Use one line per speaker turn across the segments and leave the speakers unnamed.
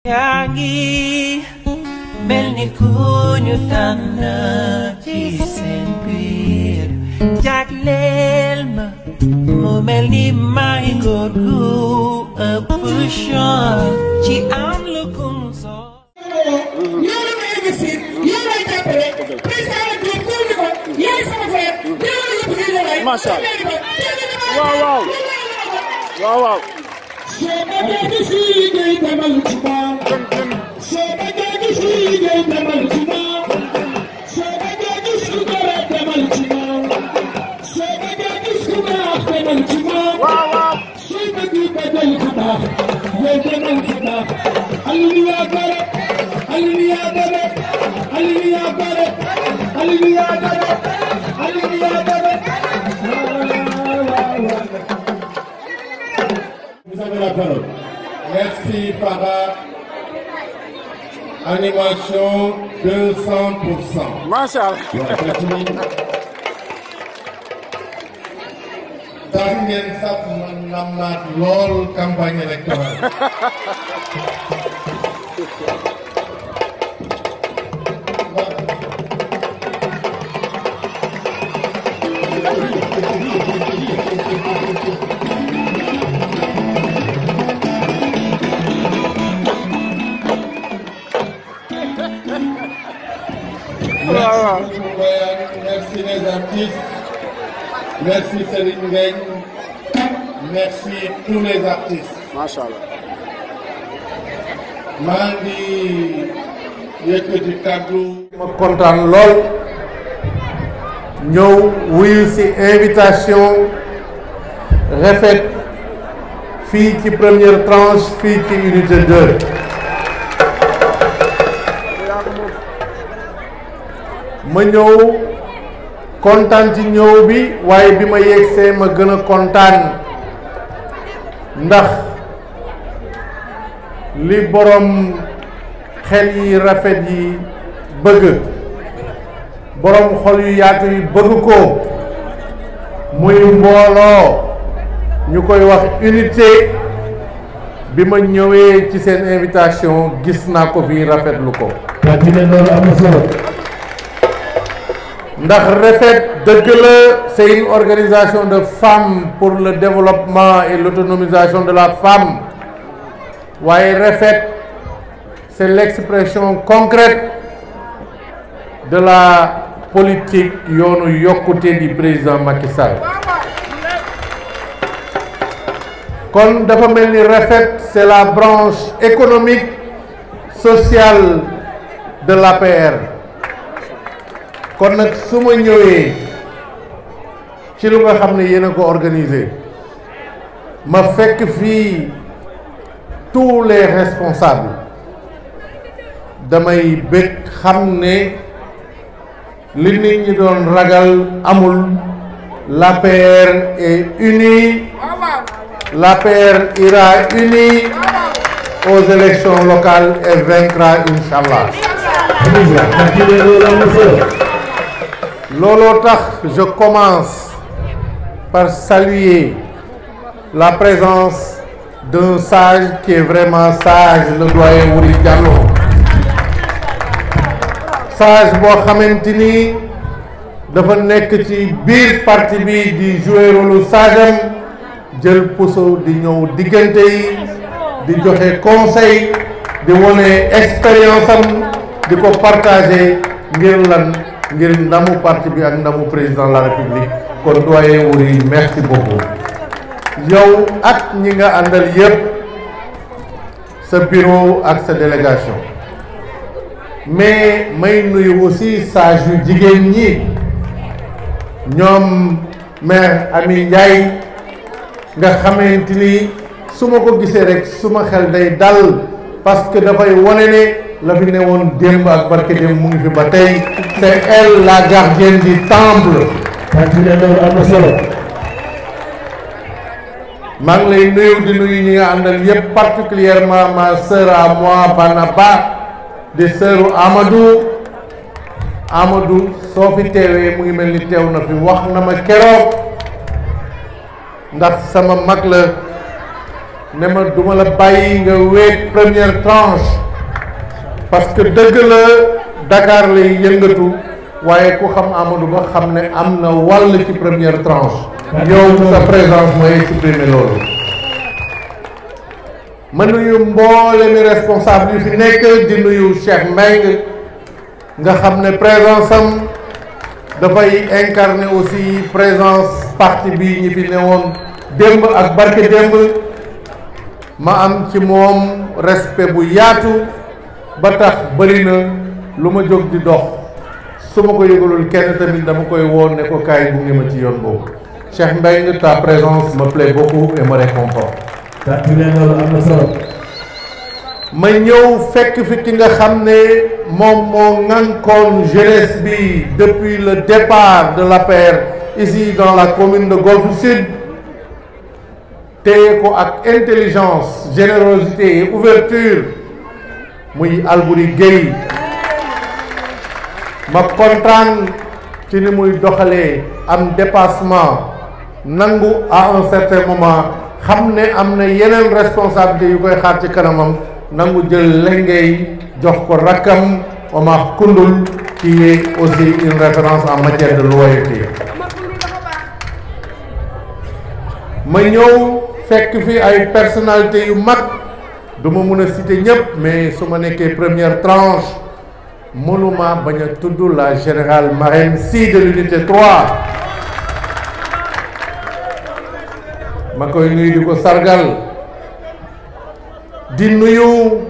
Yangi melni kunyu tanda ci sen bir jaglel ma mo melni may gorgu apushan ci am lu kum so
yalla may investir yalla ay jappale président du gouvernement ko yaay sama frère yalla yëpp ñu lay
masha Allah waaw waaw
Vous avez la parole. Merci Farah. Animation 200%.
Masha
tax ngeen sax man nam naat lool campagne électorale. Merci les artistes, merci Céline Ngagne, merci tous les artistes.
Mashallah.
maa ngi yëkkati kàddu.
ma kontaan lool ñëw wuyu ci invitation Refet fii ci première tranche fii ci unité 2. ma ñëw kontaan ci ñëw bi waaye bi ma yegsee ma gën a kontaan ndax li borom xel yi rafet yi bëgg borom xol yu yaatu yi bëgg ko muy mbooloo ñu koy wax unité bi ma ñëwee ci seen invitation gis naa ko fii rafetlu ko. ndax Refet dëgg la c'est une organisation de femmes pour le développement et l'autonomisation de la femme waaye Refet c'est l'expression concrète de la politique yoonu yokkute du président Macky Sall. kon dafa mel ni Refet c'est la branche économique sociale de l'APR. kon nag su ma ñëwee ci lu nga xam ne yéen a ko organisé ma fekk fii tous les responsables damay bëgg xam ne li nit ñi doon ragal amul. L'APR est unie, l'APR ira unie aux élections locales et vaincra Inch'Allah. Lolo tax, je commence par saluer la présence d'un sage qui est vraiment sage, le doyen Wuri Diallo. Sage boo xamante ni dafa nekk ci biir parti bi di jouer rôle sage am jël puso di ñëw diggante yi di joxe conseil di wone expérience am di ko partager ngir lan ngir ndamu parti bi ak ndamu président de la république kon doyen Wuri merci beaucoup yow ak ñi nga àndal yépp sa bureau ak sa délégation mais may nuyu aussi sage yu jigéen ñi ñoom mère Ami Ndiaye nga xamante ni su ma ko gisee rek suma xel day dal parce que dafay wane ne la fi ne woon démb ak barke démb mu ngi fi ba tey c'est elle la gardienne du temple. maa ngi lay nuyu di nuyu ñi nga àndal yépp particulièrement ma sœur à moi Banaba di sœuru Amadou soo fi teewee mu ngi mel ni teew na fi wax na ma keroog ndax sama mag la ne ma duma la bàyyi nga wéet première tranche parce que dëgg la Dakar lay yëngatu waaye ku xam Amadou Ba xam ne am na wàll ci première tranche yow sa présence mooy exprimer loolu. ma nuyu mboole mi responsable yu fi nekk di nuyu Cheikh Mbengue nga xam ne présence am dafay incarner aussi présence parti bi ñi fi newoon démb ak barke démb ma am ci moom respect bu yaatu ba tax bëri na lu ma jóg di dox su ma ko yëgalul kenn tamit dama koy woon ne ko kaay bu ngi ma ci yoon boobu Cheikh Mbengue ta présence me plaît beaucoup et me réconforte. ma ñëw fekk fi ki nga xam ne moom moo ŋànkoon jeunesse bi depuis le départ de l'APR ici dans la commune de Golf Sud téye ko ak intelligence générosité et ouverture muy Albouri Gueye ma kontaan ci ni muy doxalee am dépassement nangu à un certain moment xam ne am na yeneen responsabilité yu koy xaar ci kanamam nangu jël lengay jox ko rakkam Omar Koundoul qui est aussi une référence en matière de loyauté. ma ñëw fekk fi ay personnalités yu mag du ma mën a citer ñëpp mais su ma nekkee première tranche mënuma bañ a tudd la générale Marème Sy de l'unité 3 ma koy nuyu di ko sargal di nuyu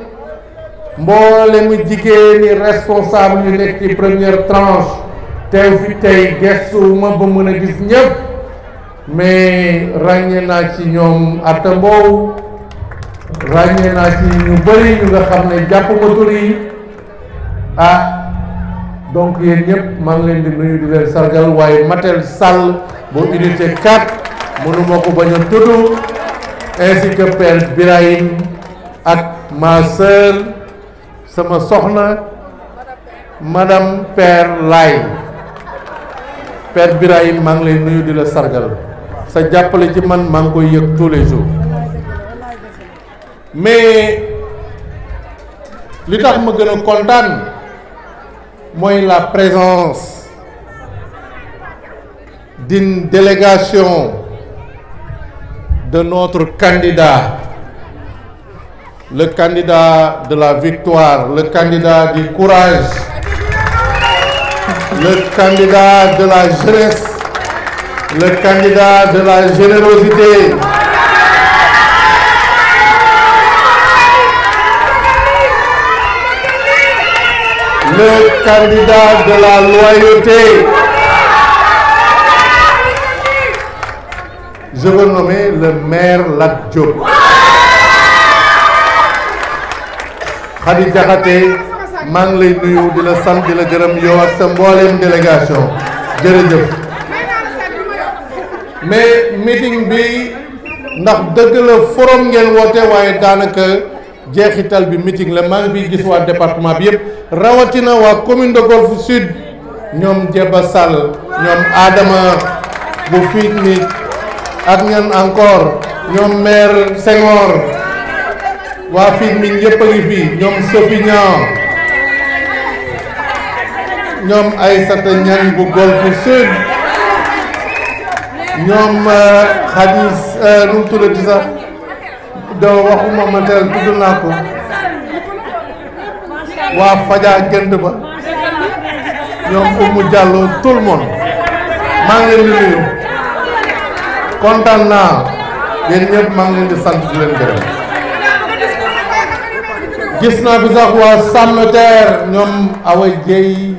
mboole mu jigéen ñi responsable yu nekk ci première tranche teew fi tey gestu ma ba mën a gis ñëpp mais ràññee naa ci ñoom Atta Mbow ràññee naa ci ñu bëri ñu nga xam ne jàpp ma tur yi donc yéen ñëpp maa ngi leen di nuyu di leen sargal waaye Matel Sall bu unité 4 mënuma ko bañ a tudd ainsi que Père Birahim ak ma sœur sama soxna madame Père Lay Père Birahim maa ngi lay nuyu di la sargal sa jàppale ci man maa ngi koy yëg tous les jours mais li tax ma gën a kontaan mooy la présence d'une délégation de notre candidat, le candidat de la victoire, le candidat du courage, le candidat de la jeunesse, le candidat de la générosité. Le candidat de la loyauté. Je veux nommer le maire Lat Diop. Khady Diakhaté maa ngi lay nuyu di la sant di la gërëm yow ak sa mbooleem délégation jërëjëf. mais meeting bi ndax dëgg la forum ngeen woote waaye daanaka jeexital bi meeting la maa ngi fiy gis waa département bi yëpp rawatina waa commune de Golf Sud ñoom Djeba Sall ñoom Adama bu fiit mi ak ñan encore ñoom maire Senghor waa fiit mi ñëpp a ngi fii ñoom Sophie Niang ñoom Aïssata Niang bu Golf Sud ñoom xadis nu mu tuddati sax doo waxuma matel tudd naa ko waa Fadia Gënd ba ñoom Oumou Diallo tout le monde maa ngi leen di nuyu kontaan naa yéen ñëpp maa ngi leen di sant di leen gërëm gis naa fi sax waa Sam Notaire ñoom Awa Dieye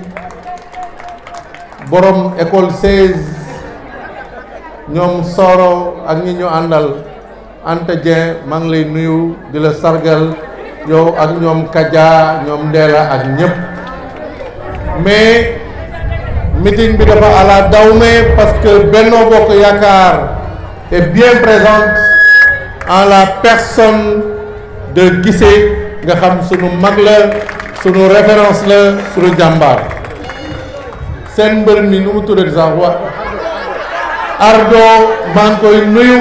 borom école 16 ñoom Soro ak ñi ñu àndal Anta Dieng maa ngi lay nuyu di la sargal yow ak ñoom Kaja ñoom Ndéla ak ñëpp mais meeting bi dafa à la dawme parce que Benno Bokk Yaakaar est bien présente en la personne de Guissé nga xam sunu mag la sunu référence la sunu jàmbaar seen mbër mi nu mu tuddati sax wa Ardo maa ngi koy nuyu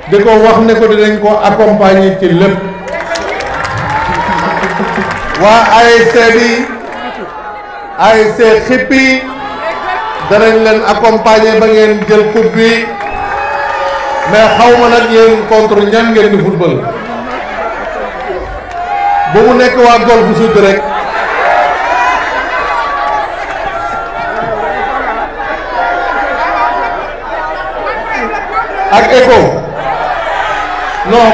di ko wax ne ko dinañ ko accompagner ci lépp waa ASC bi ASC Xippi danañ leen accompagner ba ngeen jël coupe bi mais xaw ma nag yéen contre ñan ngeen di football bu mu nekk waa Golf Sud rek ak ECHO non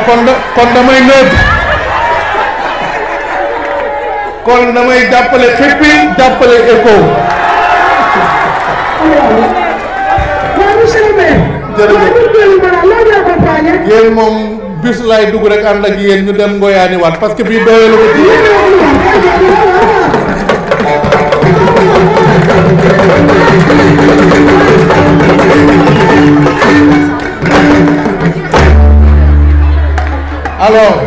kon damay nëb kon damay jàppale Xippi jàppale ECHO jërëjëf yéen moom bis lay dugg rek ànd ak yéen ñu dem ngoyaani waat parce que bii doyelu ko ci alors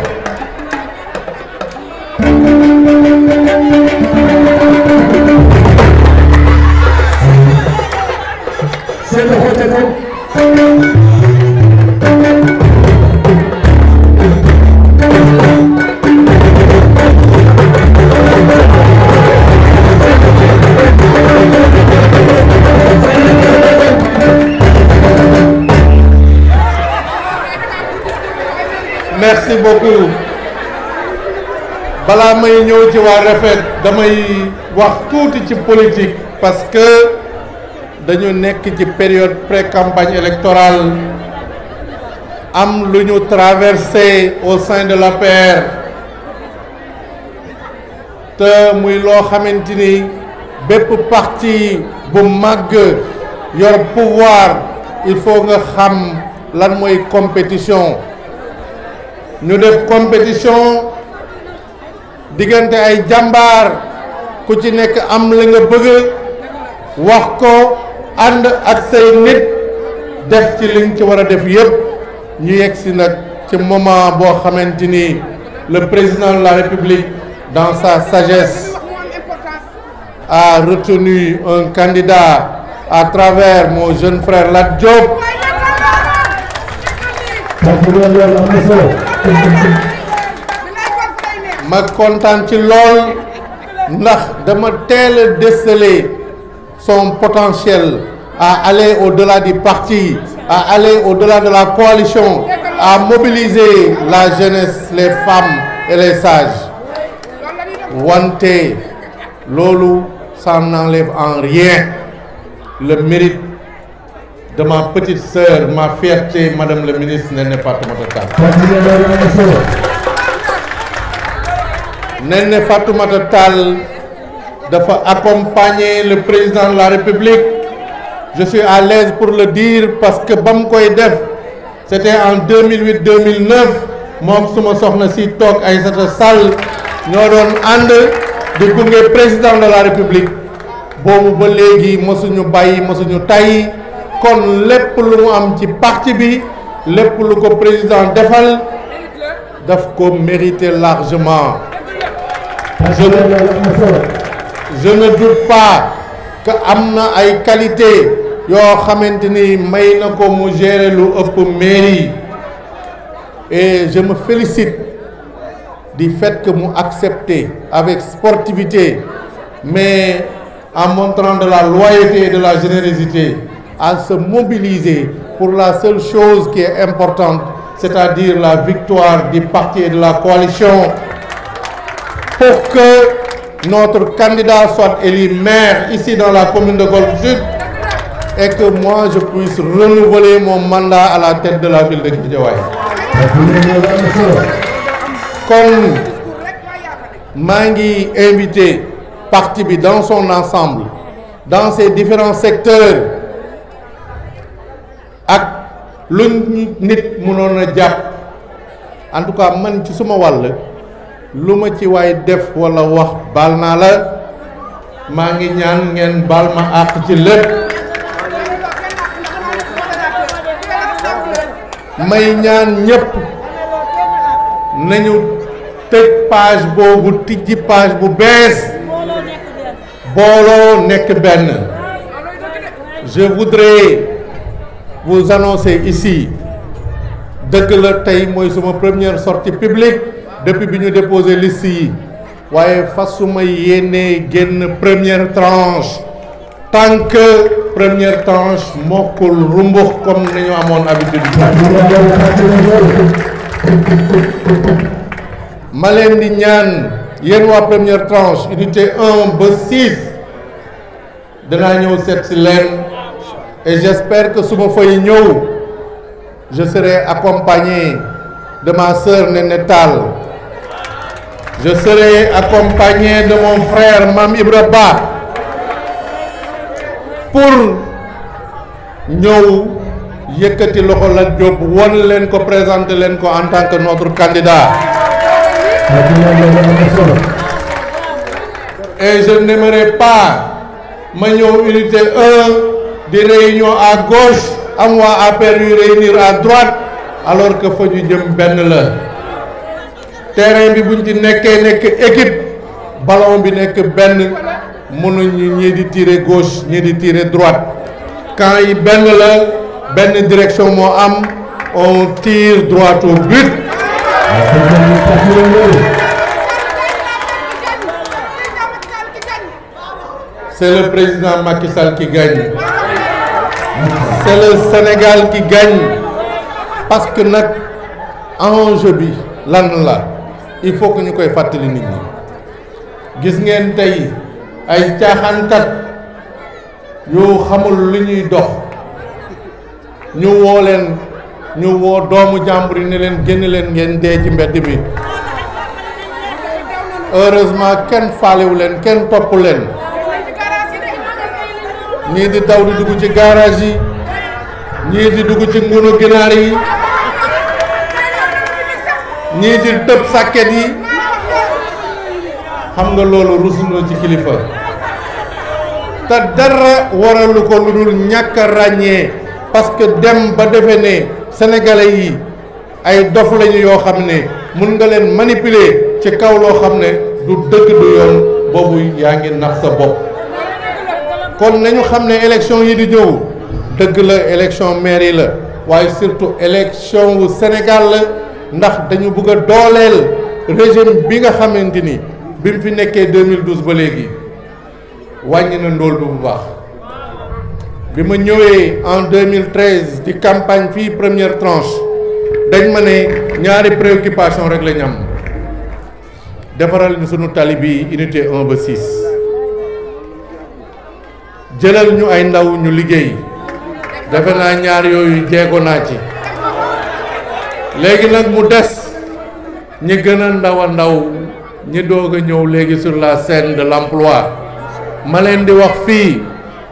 merci beaucoup balaa may ñëw ci waa Rafet damay wax tuuti ci politique parce que dañu nekk ci période pré-campagne électorale am lu ñu traversé au sein de l'APR te muy loo xamante ni bépp parti bu màgg yor pouvoir il faut nga xam lan mooy compétition ñu def compétition diggante ay jàmbaar ku ci nekk am la nga bëgg wax ko ànd ak say nit def ci liñ ci war a def yépp ñu yegg si nag ci moment boo xamante ni le président de la République dans sa sagesse a retenu un candidat à travers mon jeune frère Lat Diop ma kontaan ci lool ndax dama teel a déceler son potentiel à aller au-delà du parti, à aller au-delà de la coalition, à mobiliser la jeunesse, les femmes et les sages. Wante loolu ça n'enlève en rien le mérite de ma petite sœur, ma fierté, Madame le ministre Néné Fatoumata Tall. Néné Fatoumata Tall dafa accompagner le président de la République. Je suis à l'aise pour le dire parce que ba mu koy def c'était en 2008-2009 moom suma soxna si toog Aïssata Sall ñoo doon ànd di gunge président de la République boobu ba léegi mosuñu bàyyi mosuñu tàyyi kon lépp lu mu am ci parti bi lépp lu ko président defal daf ko mériter largement. Je ne doute pas que am na ay qualité yoo xamante ni may na ko mu gérer lu ëpp mairie et je me félicite du fait que mu accepté avec sportivité mais en montrant de la loyauté et de la générosité à se mobiliser pour la seule chose qui est importante, c'est-à-dire la victoire du parti et de la coalition pour que notre candidat soit élu maire ici dans la commune de Golf Sud et que moi je puisse renouveler mon mandat à la tête de la ville de Guédiawaye. Kon maa ngi invité parti bi dans son ensemble dans ses différents secteurs ak lu nit mënoon a jàpp en tout cas man ci suma wàll lu ma ci waay def walla wax baal naa la maa ngi ñaan ngeen baal ma àq ci lépp may ñaan ñépp nañu tëj page boobu tijji page bu bees booloo nekk benn. Je voudrais vous annoncer ici dëgg la tey mooy suma première sortie publique depuis bi ñu déposé liste yi waaye fasuma yéene génn première tranche tant que première tranche mokkul rumbux comme nañu amoon habitude. ma leen di ñaan yéen waa première tranche unité 1 ba 6 danaa ñëw seet si leen et j'espère que su ma fay ñëw je serai accompagné de ma sœur Néné Tall, je serai accompagné de mon frère Mam Ibra Ba pour ñëw yëkkati loxo la Diop won leen ko présenter leen ko en tant que notre candidat. Et je n'aimerais pas ma ñëw unité 1 di réunion à gauche am waa APR yu réunir à droite alors que fa ñu jëm benn la terrain bi buñ ci nekkee nekk équipe ballon bi nekk benn mënuñu ñii di tirer gauche ñii di tirer droite camp yi benn la benn direction moo am on tire droit au but. C'est le président Macky Sall qui gagne. C'est le Sénégal qui gagne parce que nag enjeu bi lan la il faut que ñu koy fàttali nit ñi gis ngeen tey ay caaxaankat yoo xamul li ñuy dox ñu woo leen ñu woo doomu jàmbur yi ne leen génn leen ngeen dee ci mbedd mi heureusement kenn faalewu leen kenn topp leen ñii di daw di dugg ci garage yi ñii di dugg ci ngunu ginaar yi ñii di tëb sàkket yi xam nga loolu rusuloo ci kilifa te dara waralu ko lu dul ñàkk a ràññee parce que dem ba defe ne sénégalais yi ay dof lañu yoo xam ne mun nga leen manipuler ci kaw loo xam ne du dëgg du yoon boobu yaa ngi nax sa bopp. kon nañu xam ne élection yi di ñëw dëgg la élection maire yi la waaye surtout élection wu Sénégal la ndax dañu bëgg a dooleel régime bi nga xamante ni bi mu fi nekkee 2012 ba léegi wàññi na ndóol bi bu baax bi ma ñëwee en 2013 di campagne fii première tranche dañ ma ne ñaari préoccupation rek la ñu am defaral ñu sunu tali bi unité 1 ba 6 jëlal ñu ay ndaw ñu liggéey defe naa ñaar yooyu jeego naa ci léegi nag mu des ñi gën a ndaw a ndaw ñi doog a ñëw léegi sur la scène de l'emploi ma leen di wax fii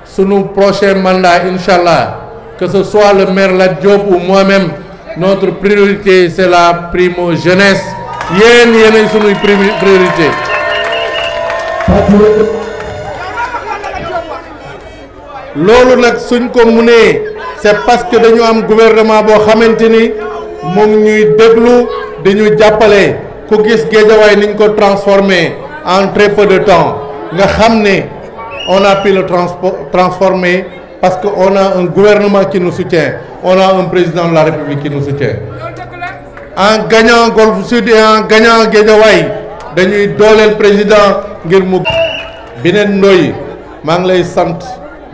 sunu prochain mandat inchallah que ce soit le maire Lat Diop ou moi-même notre priorité c'est la primo jeunesse yéen yéenay sunuy priorité loolu nag suñ ko munee c'est parce que dañu am gouvernement boo xamante ni mu ngi ñuy déglu di ñu jàppale ku gis Guédiawaye niñ ko transformé en très peu de temps nga xam ne on a pu le transformer parce que on a un gouvernement qui nous soutient on a un président de la République qui nous soutient en gagnant Golf Sud et en gagnant Guédiawaye dañuy dooleel président ngir mu Binette Ndoye maa ngi lay sant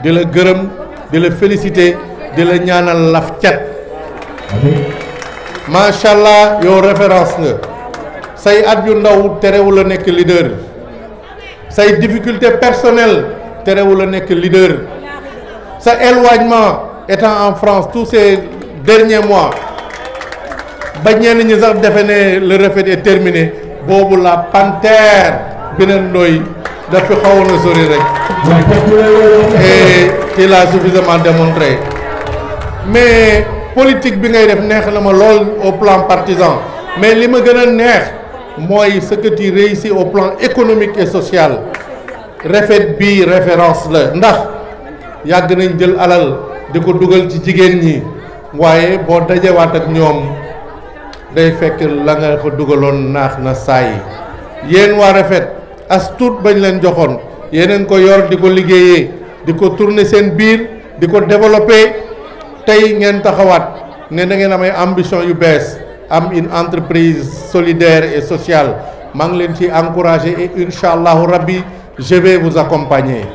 di la gërëm di la féliciter di la ñaanal laf cat macha allah yow référence nga say at yu ndaw terewul a nekk leader say difficulté personnelle terewul a nekk leader sa éloignement étant en France tous ces derniers mois ba ñenn ñi sax defe ne le reflet est terminé boobu la panthère Binette Ndoye daf fi xawoon a sori rek et il a suffisamment démontré mais politique bi ngay def neex na ma lool au plan partisan mais li ma gën a neex mooy ce que tu réussis au plan économique et social refet bi référence la ndax yàgg nañ jël alal di ko dugal ci jigéen ñi waaye boo dajewaat ak ñoom day fekk la nga fa dugaloon naax na saay yéen waa refet as tuut bañ leen joxoon yeneen ko yor di ko liggéeyee di ko tourner seen biir di ko développer tey ngeen taxawaat ne da ngeen amay ambition yu bees am une entreprise solidaire et sociale maa ngi leen ci encourager et incha allahu rabbi je vais vous accompagner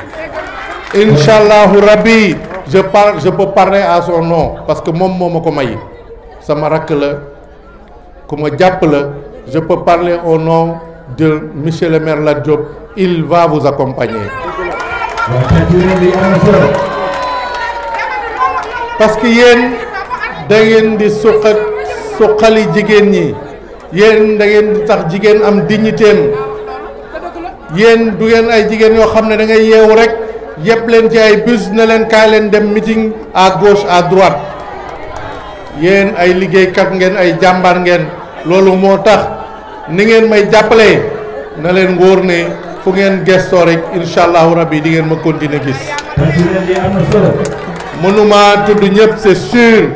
incha allahu rabbi je peux parler à son nom parce que moom moo ma ko may sama rakk la ku ma jàpp la je peux parler au nom de monsieur le maire Lat Diop il va vous accompagner parce que yéen da ngeen di suqali jigéen ñi yéen da ngeen di tax jigéen am dignitéem yéen du ngeen ay jigéen yoo xam ne da ngay yeewu rek yëpp leen ci ay bus ne leen kaay leen dem meeting à gauche à droite yéen ay liggéeykat ngeen ay jàmbaar ngeen loolu moo tax ni ngeen may jàppale na leen wóor ne fu ngeen gestoo rek incha allahu rabbi di ngeen ma continuer gis mënuma tudd ñëpp c'est sûr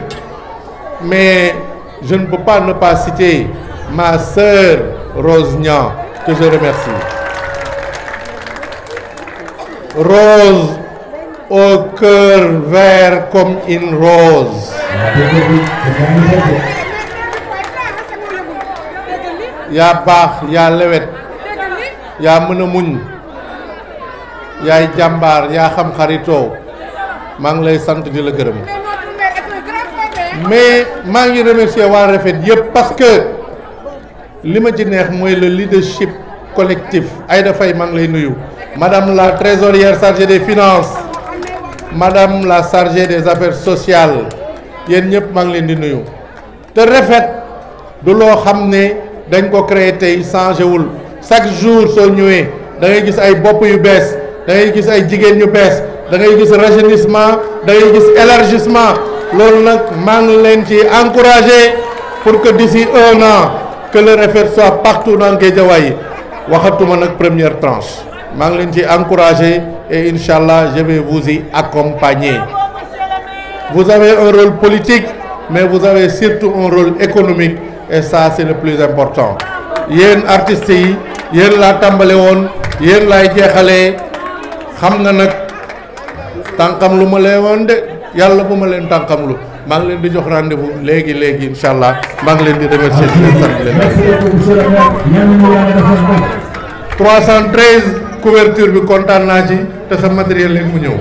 mais je ne peux pas ne pas citer ma sœur Rose Niang que je remercie Rose au cœur vert comme une rose yaa baax yaa lewet yaa mën a muñ yaay jàmbaar yaa xam xaritoo maa ngi lay sant di la gërëm mais maa ngi remercier waa Rafet yëpp parce que li ma ci neex mooy le leadership collectif Aïda Faye maa ngi lay nuyu madame la trésorière chargée des finances madame la chargée des affaires sociales yéen ñëpp maa ngi leen di nuyu te Rafet du loo xam ne dañ ko créer tey changé wul chaque jour soo ñëwee da ngay gis ay bopp yu bees da ngay gis ay jigéen yu bees da ngay gis rajeunissement da ngay gis élargissement loolu nag maa ngi leen ci encouragé pour que d'ici 1 an que le Rafet soit partout dans Guédiawaye waxatuma nag première tranche maa ngi leen ci encouragé et incha allah je vais vous y accompagner. Vous avez un rôle politique mais vous avez surtout un rôle économique et ça c'est le plus important yéen artistes yi yéen laa tàmbale woon yéen laay jeexalee xam nga nag tànkam lu ma lee woon de yàlla bu ma leen tànkam lu maa ngi leen di jox rendez-vous léegi incha allah maa ngi leen di remercier di leen sant leen 313 couverture bi kontaan naa ci te sa matériel leen mu ñëw